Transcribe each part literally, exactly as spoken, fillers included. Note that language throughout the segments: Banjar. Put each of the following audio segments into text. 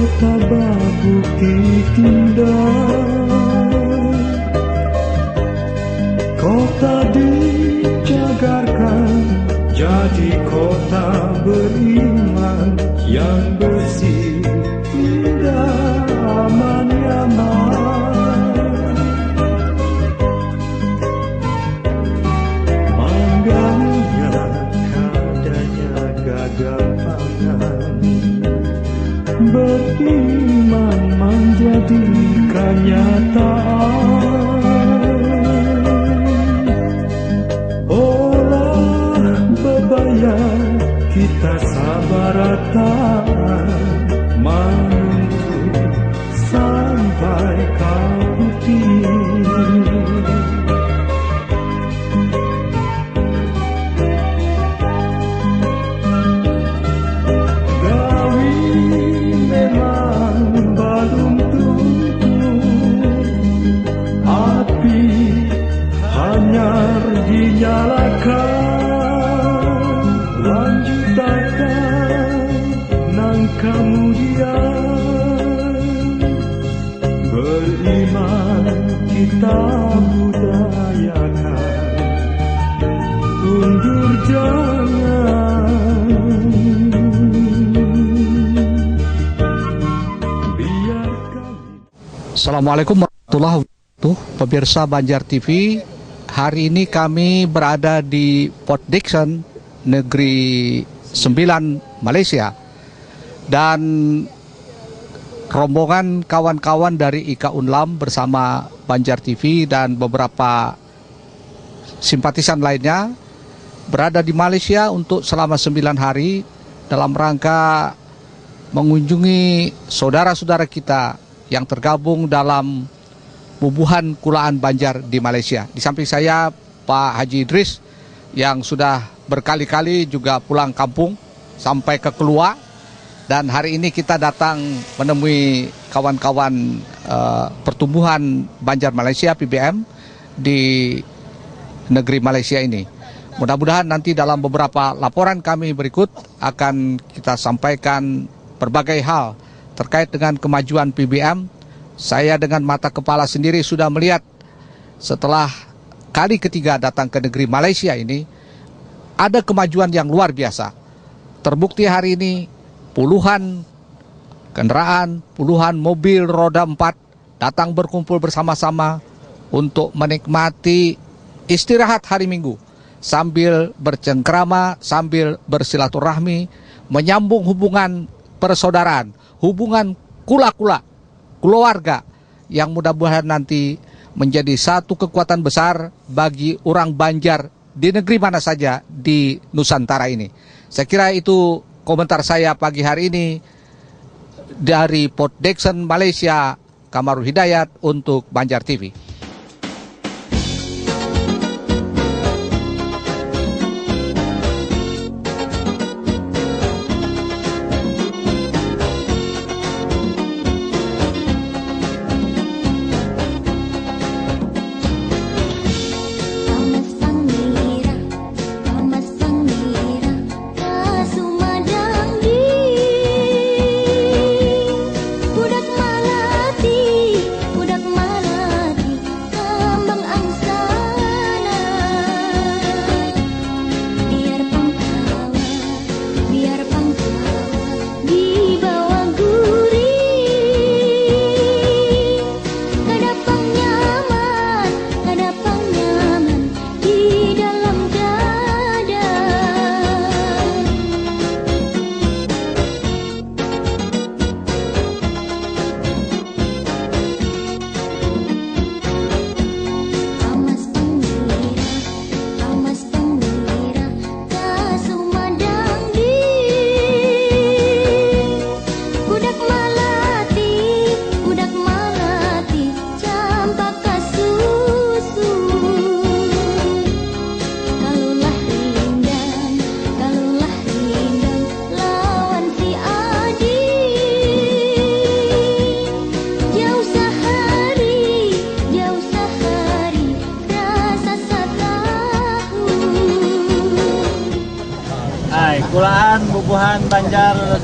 Kota babukit indah, kota dicagarkan jadi kota beriman yang bersih, indah, aman, nyaman. Manggalinya kadanya gagampangan, beriman menjadi kenyataan. Olah bebaya kita sabar rata, menuntut sampai ka putih. Gawi memang balum tuntung, api hanyar dinyalakan, lanjutakan nang kamudian. Beriman kita budayakan, undur jangan. Biarkan. Assalamualaikum warahmatullahi wabarakatuh. Pemirsa Banjar T V, hari ini kami berada di Port Dickson, Negeri Sembilan, Malaysia. Dan rombongan kawan-kawan dari I K Unlam bersama Banjar T V dan beberapa simpatisan lainnya berada di Malaysia untuk selama sembilan hari dalam rangka mengunjungi saudara-saudara kita yang tergabung dalam bubuhan kulaan Banjar di Malaysia. Di samping saya, Pak Haji Idris, yang sudah berkali-kali juga pulang kampung sampai ke Kelua. Dan hari ini kita datang menemui kawan-kawan, eh, Pertubuhan Banjar Malaysia, P B M, di negeri Malaysia ini. Mudah-mudahan nanti dalam beberapa laporan kami berikut akan kita sampaikan berbagai hal terkait dengan kemajuan P B M. Saya dengan mata kepala sendiri sudah melihat setelah kali ketiga datang ke negeri Malaysia ini, ada kemajuan yang luar biasa. Terbukti hari ini puluhan kendaraan, puluhan mobil roda empat datang berkumpul bersama-sama untuk menikmati istirahat hari Minggu sambil bercengkrama, sambil bersilaturahmi, menyambung hubungan persaudaraan, hubungan kula-kula, keluarga yang mudah-mudahan nanti menjadi satu kekuatan besar bagi orang Banjar di negeri mana saja di Nusantara ini. Saya kira itu komentar saya pagi hari ini dari Port Dickson, Malaysia, Kamarul Hidayat untuk Banjar T V.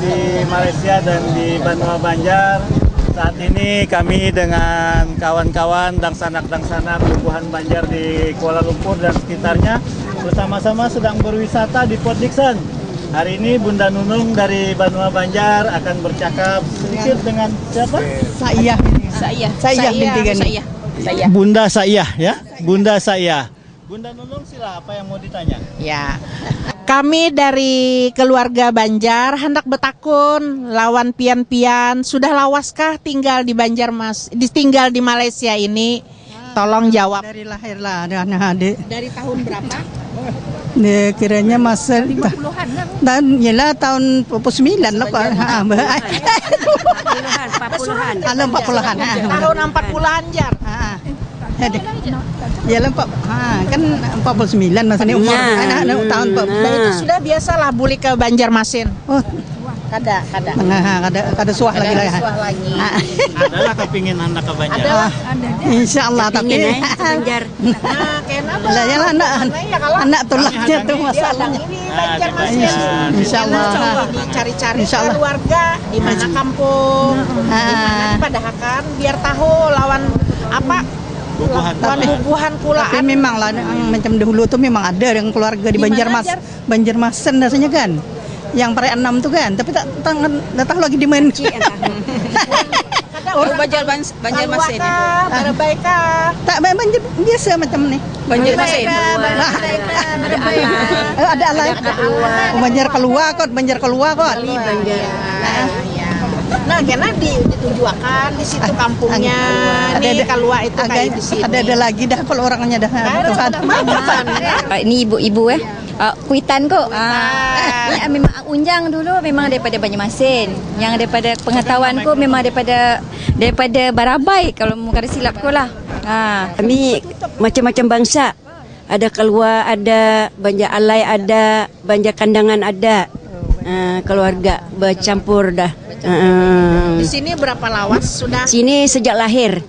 Di Malaysia dan di Banua Banjar. Saat ini kami dengan kawan-kawan dangsanak-dangsanak bubuhan Banjar di Kuala Lumpur dan sekitarnya bersama-sama sedang berwisata di Port Dickson. Hari ini Bunda Nunung dari Banua Banjar akan bercakap sedikit dengan siapa? Saiyah. Saiyah. Saiyah binti Gani. Saiyah. Saiyah. Bunda Saiyah ya. Bunda Saiyah. Bunda Nunung, sila, apa yang mau ditanya? Ya. Kami dari keluarga Banjar hendak betakun lawan pian-pian, sudah lawaskah tinggal di Banjarmas, di, tinggal di Malaysia ini? Tolong jawab. Dari lahir lah, ada anak adik. Dari tahun berapa? Ya, kiranya masa lima puluhan lah. Dan yalah tahun empat puluh sembilan lah kok. Ha, bah. Empat puluhan, empat puluhan. Anu, empat puluhan. Tahun empat puluhan, Jar. Ha. Jadi, ya lah, Pak. Ha, kan empat puluh sembilan masa ni umur. Nah, anak, anak tahun, Pak. Nah, itu sudah biasalah buli ke Banjarmasin. Oh, kada, kada. Nah, kada, kada suah lagi lah ya. Suah lagi. Ha. Adalah kepingin anak ke Banjar. Adalah. Insya Allah, tapi kepingin, eh, ke Banjar. Nah, kenapa? Lah, ya lah, anak, anak tulaknya tu masalahnya. Ini Banjarmasin. Insya Allah. Dicari-cari keluarga di mana kampung, di mana pada kan biar tahu lawan apa bubuhan tapi, bubuhan kulaan. Tapi memang lah yang macam dahulu tu memang ada yang keluarga di Banjarmas, Banjarmasin rasanya kan. Yang parai enam tu kan, tapi tak tangan dah tahu lagi di mana. Kada urang Banjar Bans-, Banjarmasin. Kaluakah, Barabai kah? Tak, Banjar biasa macam ni. Banjarmasin. Barabai kah, Barabai kah? Eh, ada alai. Banjar Kalua kot, Banjar Kalua kot. Nah, kena di, ditunjuakan di situ kampungnya. Nih, Kalua itu kayak di sini. Ada, ada lagi dah kalau orangnya dah. Tuhan. Ah, ini ibu-ibu eh. Ah, kuitan kok. Ah, ya, memang unjang dulu memang daripada Banjarmasin. Yang daripada pengetahuanku memang daripada daripada Barabai kalau mun kada silapku lah. Ah. Kami macam-macam bangsa. Ada Kalua, ada Banjar Alai, ada Banjar Kandangan, ada. Ah, keluarga bercampur dah. Heeh. Di sini berapa lawas sudah? Sini sejak lahir.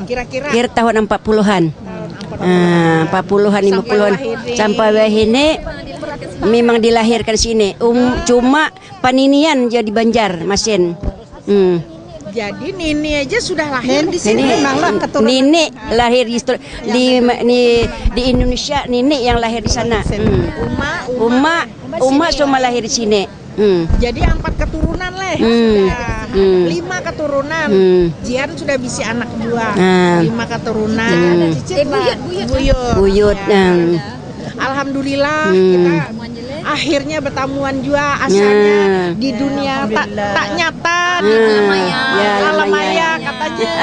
Kira-kira? Kira tahun empat puluhan. Tahun empat puluhan. Ah, empat puluhan, lima puluhan. Sampai wahini. Sampai wahini memang dilahirkan sini. Um, cuma paninian jadi Banjarmasin. Hmm. Jadi nini aja sudah lahir di sini. Nini, memang lah keturunan. Nini lahir di, di, di, di Indonesia, nini yang lahir di sana. Hmm. Uma, uma, uma cuma lahir di sini. Hmm. Jadi empat keturunan leh. Hmm. Sudah. Hmm. Lima keturunan. Hmm. Jian sudah bisi anak dua. Nah. Lima keturunan. Hmm. Cicit lah. Buyut. Buyut. Ya. Hmm. Alhamdulillah kita akhirnya bertamuan jua asalnya di dunia tak, tak nyata di alam maya, ya, alam maya katanya.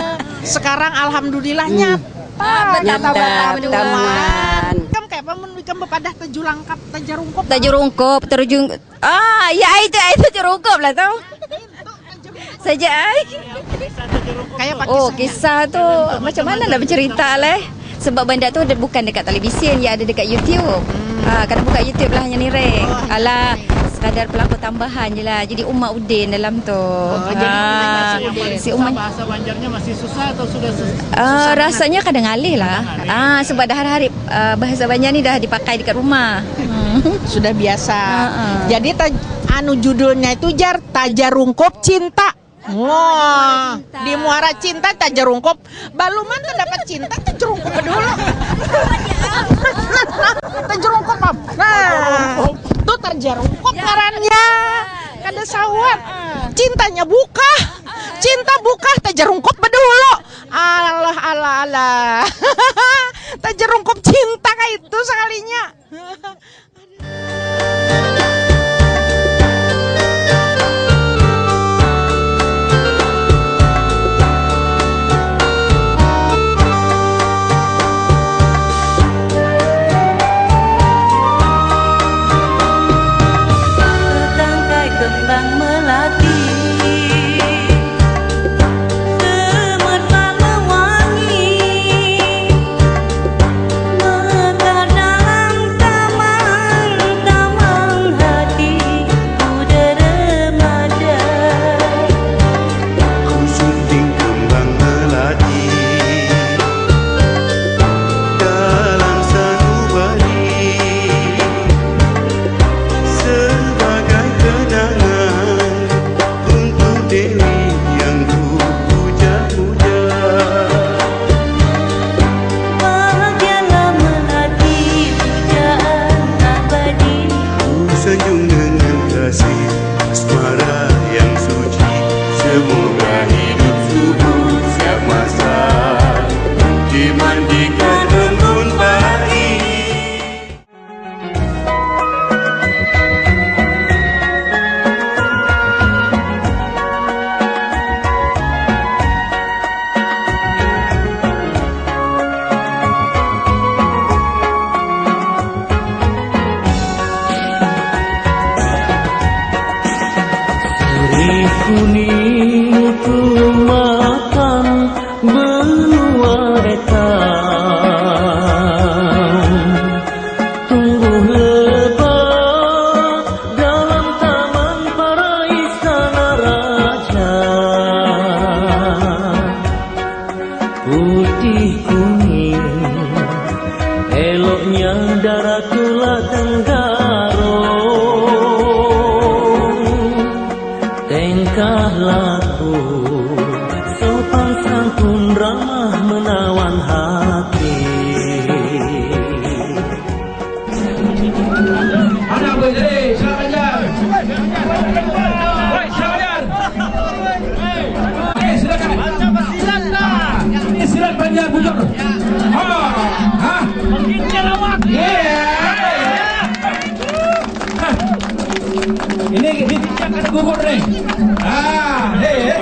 Sekarang alhamdulillah nyata. Nyata bertamuan. Kamu kayak apa mun ikam bepadah tajulangkap, tajarungkup? Tajurungkup, terjun. Ah, ya itu, itu jerungkup lah tau. Saja ai. Kayak pakai. Oh, kisah tu macam mana nak bercerita leh? Sebab benda tu de-, bukan dekat televisyen, ya ada dekat YouTube. Ah, kada buka YouTube lah hanya ni rek. Alah, sekadar pelaku tambahan je lah. Jadi Uma Udin dalam tu. Oh, jadi Uma Udin. Si Uma. Bahasa Banjarnya masih susah atau sudah sus-, ah, susah rasanya kada ngalih lah. Kada ngalih. Ah, sebab dah hari-hari, ah, bahasa Banjar ni dah dipakai dekat rumah. Hmm. Sudah biasa. Jadi ta-, anu judulnya itu jar Tajarungkup Cinta. Wah, di Muara Cinta tajarungkup. Baluman tu dapat cinta tajarungkup dulu. Tajarungkup apa? Nah, tu tajarungkup ngarannya. Kada sawat. Cintanya bukah. Cinta bukah tajarungkup bedulu. Alah, alah, alah. Tajarungkup cinta kah itu sekalinya. Tetangkai kembang melati, semut bang mewangi, mekar dalam taman. Semoga hidup subur siap masak, dimandikan embun pai. Sirih kuning tumatan benua etan, tumbuh lebat dalam taman para istana raja. Putih kuning, eloknya darah tulah tenggarong. Tingkah laku sopan santun, ramah menawan hati. Mana Abu Idris? Silakan, Jar. Woi, silakan, Jar. Oke, silakan. Baca silat lah. Ini silat Banjar, bujur. Ha, ha. Menggigit awak. Iya. Hah. Ini, ini gugur nih. Ah, hei.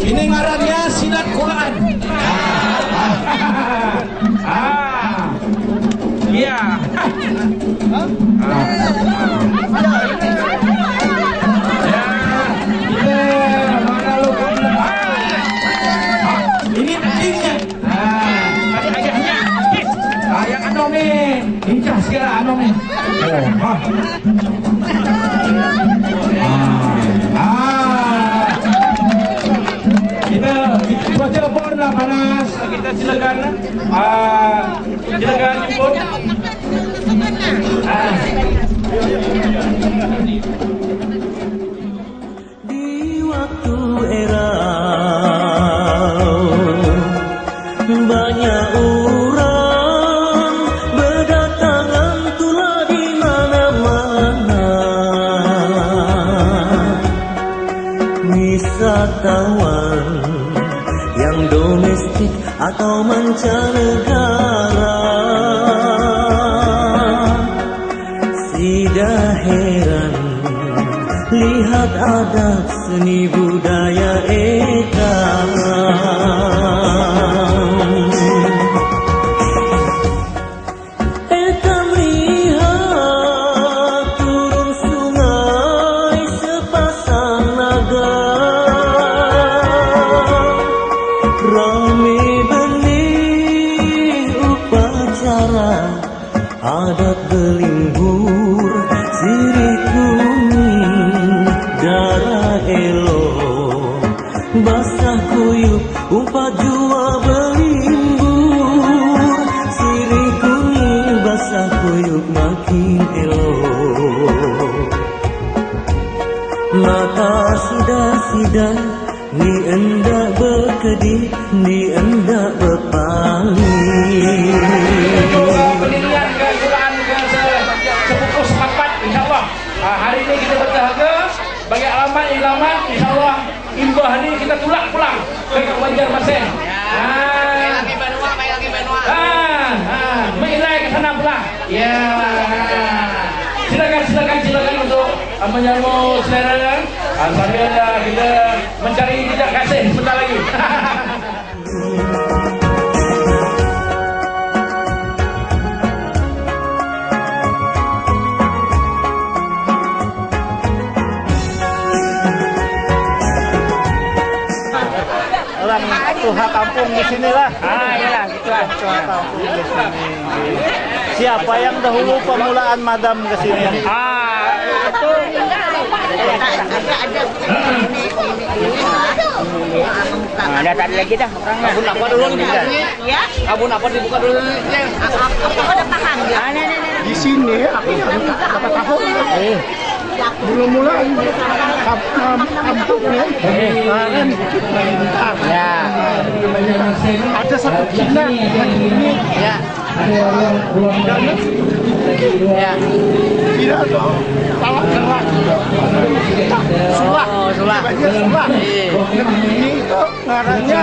Ini ngarannya silat Quran. Ah. Ah. Iya. Ah. Ya, kita mana lu kamu? Ah. Ini pentingnya. Ah, ada ayahnya. Ah, yang anu nih. Lincah segala anu nih. Oh, ah. Ah. Ah. Kita, kita cuaca pun lah panas. Kita silakan. Ah, silakan jemput. Ah. Di waktu erau, banyak urang bedatangan tulah di mana-mana. Wisatawan yang domestik atau mancanegara. Sida heran lihat adat seni budaya ikam. Ikam lihat turun sungai sepasang naga, rame benih upacara. Adat belimbur, sirih kuning, darah elok, basah kuyup, umpat jua belimbur, sirih kuning, basah kuyup, makin elok. Maka sida-sida ni andak bakedih, ni andak bapalih. Untuk, eh, pendirian kejuaraan ke se-, sepuku sepapat, insyaallah. Ah, hari ini kita berdahaga, bagi alamat, alamat, insyaallah, imbah ni kita tulak pulang ke Banjarmasin. Ya. Ah. Lagi banua, lagi banua. Ah, ah, mailai ke sana pulang. Ya. Silakan, silakan, silakan untuk, ah, menyambut selera. Ah, sambil, ah, kita mencari jejak kasih sebentar lagi. Orang tuha kampung di sinilah. Ah, iyalah, gitu lah. Tuha kampung di sini. Siapa yang dahulu pemulaan madam ke sini? Ah, itu. Nah, ada tadi lagi dah orangnya. Kabun apa dulu nih? Ya. Kabun apa dibuka dulu nih? Apa, apa udah paham ya? Ah, nih, nih, nih. Di sini aku yang dapat tahu. Eh. Belum mulai. Kap-, kam-, kampung nih. Eh. Nah, kan, gitu, nah, ini, ah. Ya. Ada satu Cina yang ini. Ya. Ya. Tidak ada. Salah gerak. Sulah. Oh, sulah. Banjar sebelah. Iya. Negeri ini itu ngarannya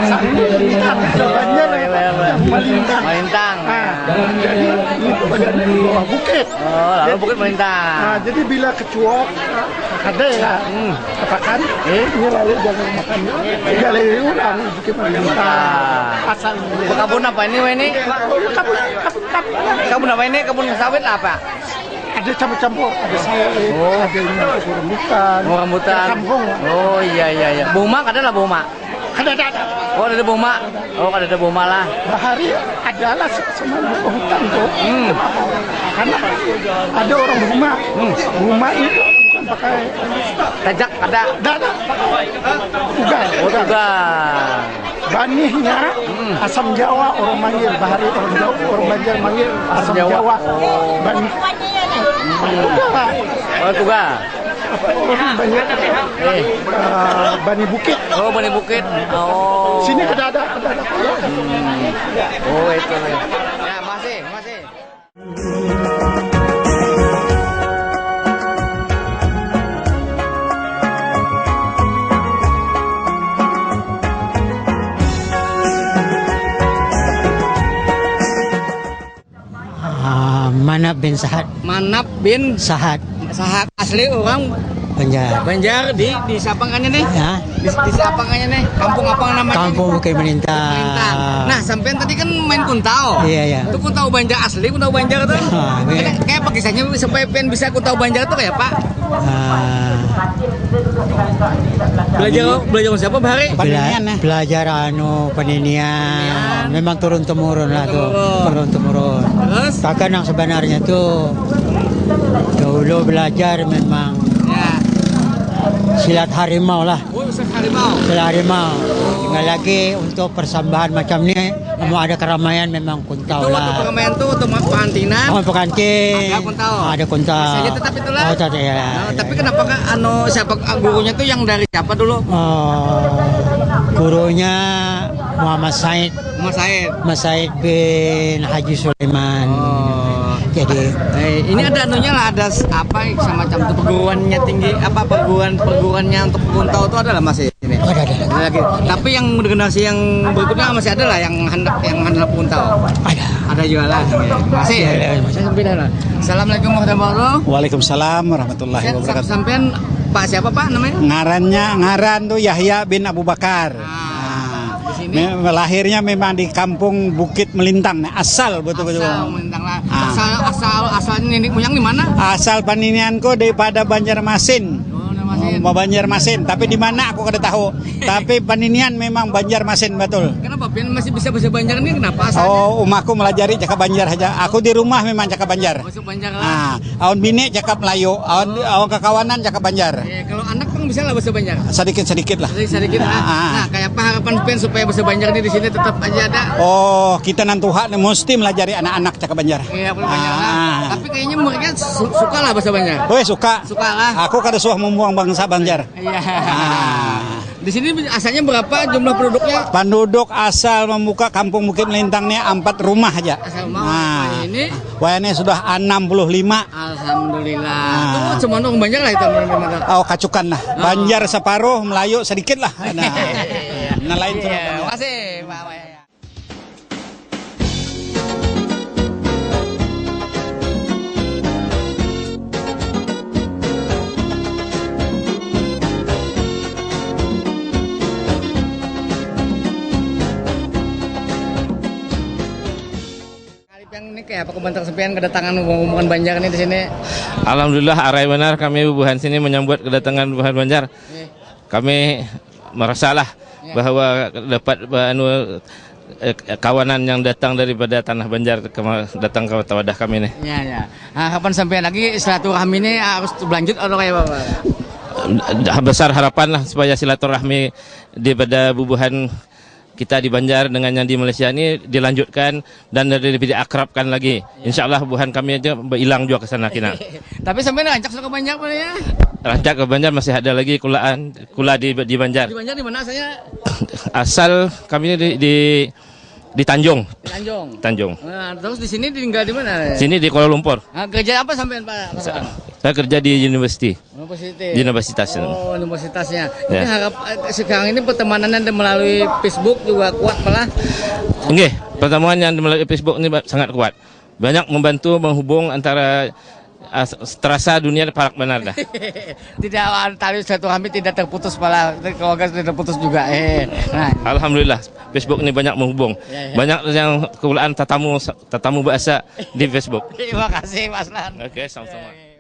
Sambil Melintang. Banjar Iya, iya, iya. Melintang. Melintang. Nah, jadi ini itu bagian di bawah bukit. Oh, lalu Bukit Melintang. Nah, jadi bila kecuok ada ya, Hmm. katakan, Eh? ini lalu jangan makan. Jadi ulang Bukit Melintang. Melintang. Asal ini. Kebun apa ini, Wak, ini? Kebun, kebun, kebun. Kebun apa ini? Kebun sawit lah apa? Ada campur-campur, ada sawit, Oh. ada ini, ada rambutan. Oh, rambutan. Ada kampung. Oh, iya, iya, iya. Buma, kada lah buma? Kada ada, ada. Oh, ada buma. Oh, kada ada buma lah. Bahari adalah se- sama buku hutan tuh. Hmm. Karena ada orang buma. Hmm. Buma itu bukan pakai Tajak ada. Ada, ada. Ugal, Oh, ugal. Tuga. Banihnya Hmm. asam Jawa orang manggil, bahari orang Jawa, orang Banjar manggil asam Jawa. Jawa. Oh. Banih. Ugal. Oh, tuga. Orang Banjar. Eh. Eh, Bani Bukit. Oh, Bani Bukit. Oh. Sini kada ada, kada ada. Oh, itu. Ya, masih, masih. Ah, Manap bin Sahat. Manap bin Sahat. Sahat asli orang Banjar. Banjar di, di siapa nganya nih? Ya. Di, di siapa nganya nih? Kampung apa namanya? Kampung Bukit Melintang. Melintang. Nah, sampean tadi kan main kuntau. Iya, iya. Itu kuntau Banjar asli, kuntau Banjar tuh. Ah, iya. Kayak, kayak apa kisahnya supaya pian bisa kuntau Banjar tuh kayak apa? Ah. Belajar, belajar siapa, Bahari? Bela- Paninian, eh. Belajar anu paninian. Paninian. Memang turun temurun lah tuh. Turun temurun. Turun temurun. Terus? Kakak yang sebenarnya tuh dahulu belajar memang Ya. silat harimau lah. Oh, silat harimau. Silat harimau. Tinggal lagi untuk persembahan macam ni, mau ada keramaian memang kuntau Itu waktu lah. Keramaian tuh waktu ma-, pengantinan. Oh, pengantin. Ada kuntau. Ada kuntau. Masih aja tetap itulah. Oh, tetap ya. Nah, tapi kenapa kan anu siapa, ah, gurunya tuh yang dari siapa dulu? Oh, gurunya Muhammad Said. Muhammad Said. Muhammad Said bin Haji Sulaiman. Oh. Jadi Eh, ini ada anunya lah, ada s-, apa semacam tuh perguruannya tinggi, apa perguruan, perguruannya untuk kuntau tuh ada lah masih ini. Ada, ada. Ada lagi. Tapi yang generasi yang berikutnya masih ada lah yang hendak, yang hendak kuntau. Ada. Ada juga lah. Masih ya? Ada, ada, masih. Sampai dah lah. Assalamualaikum warahmatullahi wabarakatuh. Waalaikumsalam warahmatullahi Siap, wabarakatuh. Sampean Pak siapa, Pak, namanya? Ngarannya, ngaran tuh Yahya bin Abu Bakar. Ah, Nah, di sini? me-, lahirnya memang di kampung Bukit Melintang, nih, asal betul-betul. Asal Melintang lah. Ah. Asal, asal, asal nenek moyang di mana? Asal paninianku daripada Banjarmasin. Oh, Banjarmasin. Oh, Banjarmasin, tapi di mana aku kada tahu. Tapi paninian memang Banjarmasin betul. Kenapa pian masih bisa bahasa Banjar nih? Kenapa asalnya? Oh, umaku melajari cakap Banjar aja. Aku di rumah memang cakap Banjar. Masuk Banjar lah. Ah, awan bini cakap Melayu, awan, Oh. awan kakawanan cakap Banjar. Oke, kalau anak pang bisa lah bahasa Banjar? Sedikit-sedikit lah. Sedikit-sedikit lah. Ah, ah. Nah, kayak apa harapan pian supaya bahasa Banjar nih di sini tetap aja ada? Oh, kita nan tuha nih mesti melajari anak-anak cakap Banjar. Iya, Banjar lah. Ah. Tapi kayaknya mereka su-, suka lah bahasa Banjar. Oh, ya, suka. Suka lah. Aku kada suah membuang bangsa Banjar. Iya. Ah. Di sini asalnya berapa jumlah penduduknya? Penduduk asal membuka Kampung Bukit Melintang ni empat rumah aja. Asal rumah. Nah, ini? Wayahnya sudah enam puluh lima. Alhamdulillah. Nah. Itu semua orang Banjar lah itu, orang Banjar. Oh, kacukan lah. Oh. Banjar separuh, Melayu sedikit lah. Nah. Iya. Nah, lain Iya, sudah. Makasih, Pak. Kali pian ini kayak apa komentar sampean kedatangan bubuhan Banjar nih di sini? Alhamdulillah, arai banar kami bubuhan sini menyambut kedatangan bubuhan Banjar. Nih. Kami merasalah Ya. bahwa dapat, anu, eh, kawanan yang datang daripada tanah Banjar kema-, datang ke wadah kami nih. Ya, ya. Nah, kapan sampai lagi silaturahmi ini harus berlanjut atau kayak apa? Besar harapan lah supaya silaturahmi daripada bubuhan kita di Banjar dengan yang di Malaysia ini dilanjutkan dan lebih diakrabkan lagi. Ya. Insya Allah bubuhan kami aja hilang juga ke sana kina. Tapi sampai rancak sudah ke Banjar, Pak, ya? Rancak ke Banjar masih ada lagi kulaan, kula di, di Banjar. Di Banjar di mana asalnya? Asal kami di, di, di Tanjung. Di Tanjung. Tanjung. Nah, terus di sini tinggal di mana? Sini di Kuala Lumpur. Nah, kerja apa sampean, Pak? Sa-, Saya kerja di university. Universitas. Di universitas. Oh, universitasnya. Ya. Ini harap eh, sekarang ini pertemanannya ada melalui Facebook juga kuat malah. Nggih, pertemuan yang melalui Facebook ini ba- sangat kuat. Banyak membantu menghubung antara ah, terasa dunia parak benar dah. Tidak tali silaturahmi tidak terputus malah keluarga tidak terputus juga. Eh, nah. Alhamdulillah, Facebook ini banyak menghubung. Ya, ya. Banyak yang kebetulan tatamu tatamu bahasa di Facebook. Terima kasih Mas Lan. Oke, sama-sama.